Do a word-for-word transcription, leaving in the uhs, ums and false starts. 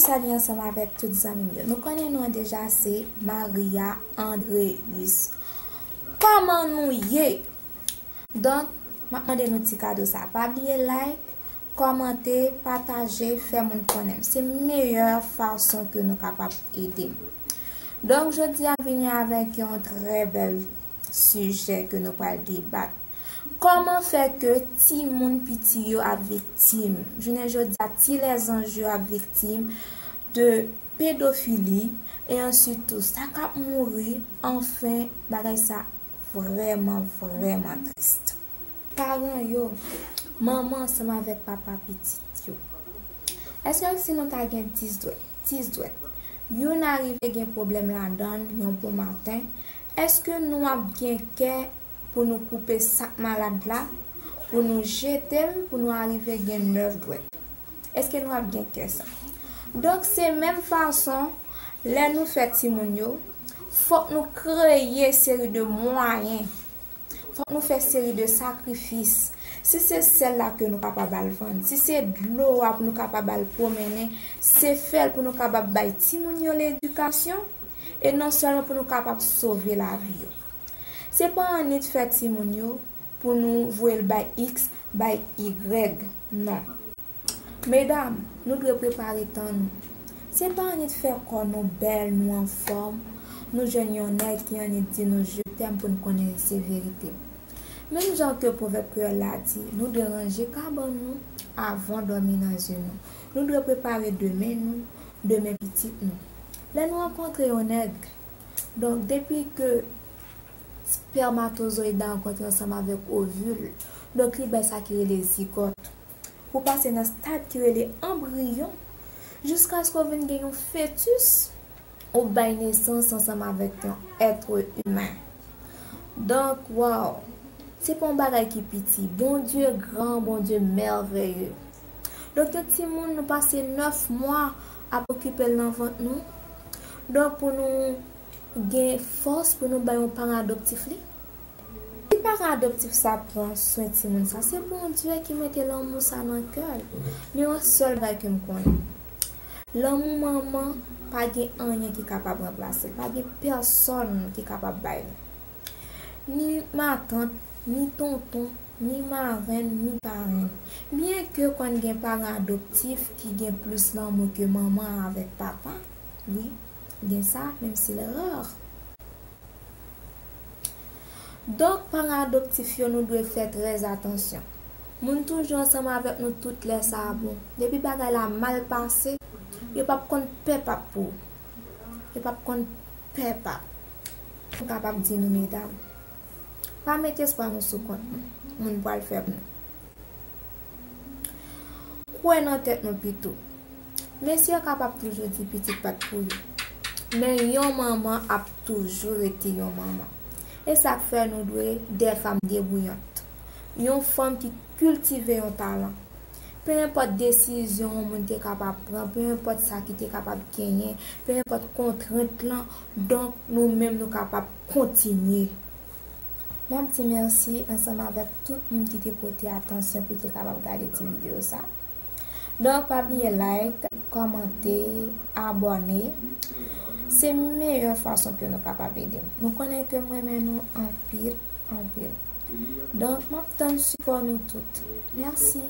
Salut ansanm avèk tout zanmi m yo. Nou konnen non an deja, se Maria Andreus. Kòman nou ye? Donk, m ap mande nou ti kado sa. Pa bliye like, kòmante, pataje, fè moun konnen m. Se meyè fason ke nou kapab ede m. Donk, jodi a vini avèk yon trè bèl sijè ke nou pral debat. Kòman fè ke timoun piti yo ap viktim? Jounen jodi a, ti lèzanj yo ap viktim de pedofili, e answit tou, sa k ap mouri, anfen, bagay sa vrèman, vrèman tris. Paran yo, manman ansanm avèk papa pitit yo. Èske si nou ta gen dis dwèt, dis dwèt, youn arive gen pwoblèm ladan l yon bon maten, èske nou ap gen kè pou nou koupe sak malad la, pou nou jete l, pou nou arive gen nèf dwèt? Èske nou ap gen kè sa? Donk, se menm fason, lè nou fè timoun yo, fòk nou kreye seri de mwayen. Fòk nou fè seri de sakrifis. Si se sèl la ke nou kapab al vann, si se dlo a pou nou kapab al pwomennen, se fè l pou nou kapab bay timoun yo ledikasyon, e non sèlman pou nou kapab sove lavi yo. Se pa annik fè timoun yo pou nou voye l bay X, bay Y, non. Medam, nou dwe prepare tan nou. Se pa annik fè kò nou bèl, nou anfòm, nou jwenn yon nèg ki annik di nou je t'aime pou n konnen se verite. Menm jan ke pwovèb kreyòl la di, nou dwe ranje kabann nou avan dòmi nan je nou. Nou dwe prepare demen nou, demen pitit nou. Lè nou rankontre yon nèg, donk depi ke spèmatozoyid la rankontre ansanm avèk ovil, donk li bay sa ki rele zigòt. Pou pase nan stad ki rele anbriyon, jiskaske w vin gen yon fetis, ou bay nesans ansanm avèk yon èt imen. Donk, waw, se pa yon bagay ki piti. Bondye gran, Bondye mèveye. Donk, yon timoun, nou pase nèf mwa ap okipe l nan vant nou. Donk, pou nou gen fòs pou nou bay yon paran adoptif li. Si paran adoptif sa pran swen timoun sa, se Bondye ki mete lanmou sa nan kè l. Men yon sèl bagay ke m konnen. Lanmou manman, pa gen anyen ki kapab ranplase l. Pa gen pèsonn ki kapab bay li. Ni matant, ni tonton, ni marenn, ni parenn. Byenke konn gen paran adoptif ki gen plis lanmou ke manman avèk papa, wi, gen sa, menm si l rare. Donk, paran adoptif yo, nou dwe fè trè atansyon. Moun toujou ansanm avèk nou tout lè sa a bon. Depi bagay la mal pase, yo p ap konn pè p ap pou ou. Yo p ap konn pè p ap. M kapab di nou, medam, pa met espwa nou sou kont moun, moun pral fè pou nou. Kwè nan tèt nou pito. Mesye yo kapab toujou di pitit pa t pou yo. Men yon manman ap toujou rete yon manman. E sa k fè nou dwe des femmes débrouillantes. Yon fanm ki kiltive yon talan. Pe enpòt desizyon yon moun te kapab pran, pe enpòt sa ki te kapab genyen, pe enpòt kontrent lan, donk nou menm nou kapab kontinye. M ap di mèsi ansanm avèk tout moun ki te pote atansyon pou te kapab gade ti videyo sa. Donk, pa bliye like, kòmante, abòne. Se meyè fason ke nou kapab ede m. Nou konnen ke m renmen nou anpil, anpil. Donk, m ap tann sipò nou tout. Mèsi.